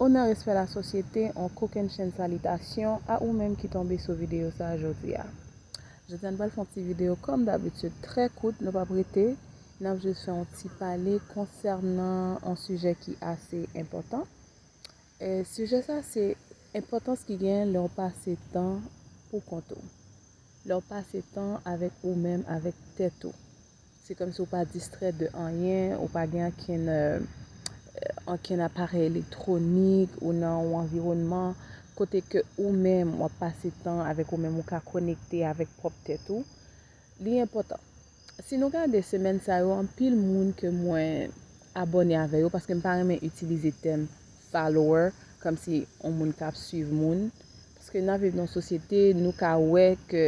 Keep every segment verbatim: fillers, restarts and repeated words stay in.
Onè, respè, lasosyete, on kokennchenn salitasyon a ou menm ki tonbe sou videyo sa a jodi a. Jodi a, n pral fè yon ti videyo, kòm dabitid, trè kout, nou p ap rete. N ap jis fè yon ti pale konsènan yon sijè ki ase enpòtan. E, sijè sa, se enpòtans ki gen lè w pase tan pou kont ou. Lè w pase tan avèk ou menm, avèk tèt ou. Se kòmsi w pa distrè de anyen, ou pa gen ankenn, e, ankenn aparèy elektwonik, ou nan yon anviwònman kote ke ou menm w ap pase tan avèk ou menm, ou ka konekte avèk pwòp tèt ou. Li enpòtan. Si nou gade semèn sa yo, anpil moun ke mwen abòne avè yo, paske m pa renmen itilize tèm follower, kòmsi yon moun k ap swiv moun. Paske n ap viv nan yon sosyete, nou ka wè ke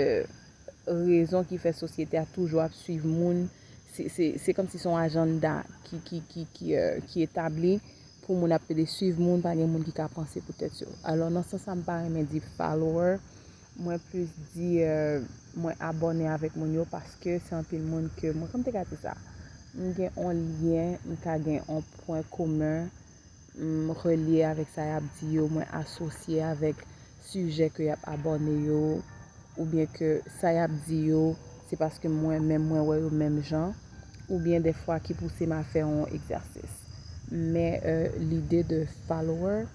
rezon ki fè sosyete a toujou ap swiv moun, se, se, se kòmsi se yon ajanda ki, ki, ki, ki, e, ki etabli pou moun ap pede swiv moun, pa gen moun ki ka panse pou tèt yo. Alò, nan sans sa, m pa renmen di follower, mwen plis di, e, mwen abòne avèk moun yo paske se anpil moun ke mwen, kòm te ka di sa, m gen yon lyen, m ka gen yon pwen komen, m relye avèk sa y ap di yo, mwen asosye avèk sijè ke y ap abòne yo, oubyen ke sa y ap di yo, se paske mwen menm mwen wè yo menm jan, oubyen dèfwa ki pouse m a fè yon egzèsis. Men, e, lide de follower,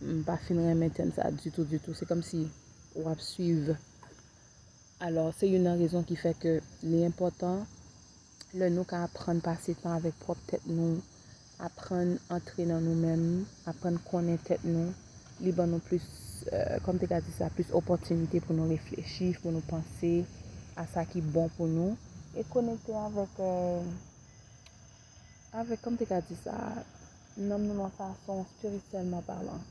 m pa fin renmen tèm sa ditou, ditou. Se kòmsi w ap swiv. Alò, se youn nan rezon ki fè ke li enpòtan lè nou ka aprann pase tan avèk pwòp tèt nou, aprann antre nan nou menm, aprann konnen tèt nou, li ban nou plis, e, kòm te ka di sa, plis opòtinite pou nou reflechi, pou nou panse a sa ki bon pou nou, e konekte avèk, e, avèk, kòm te ka di sa, nanm nou nan fason espirityèlman palan.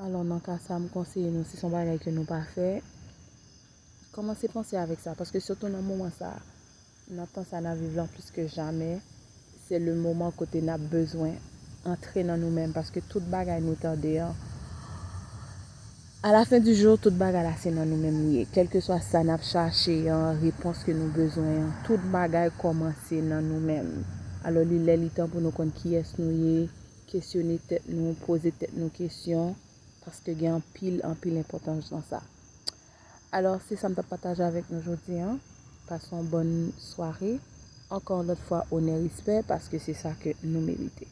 Alò, nan ka sa, m konseye nou, si se yon bagay ke nou pa fè, kòmanse panse avèk sa, paske sitou nan moman sa, nan tan sa n ap viv lan plis ke jamè, se le moman kote n ap bezwen antre nan nou menm, paske tout bagay nou tande an, a la fen di jou, tout bagay la se nan nou menm li ye. Kèlkeswa sa n ap chache an, repons ke nou bezwen an, tout bagay kòmanse nan nou menm. Alò, li lè li tan pou nou konn kiyès nou ye, kesyone tèt nou, poze tèt nou kesyon, paske gen anpil, anpil enpòtans nan sa. Alò, se sa m t ap pataje avèk nou jodi a. Pase yon bòn sware. Ankò yon lòt fwa, onè, respè, paske se sa ke nou merite.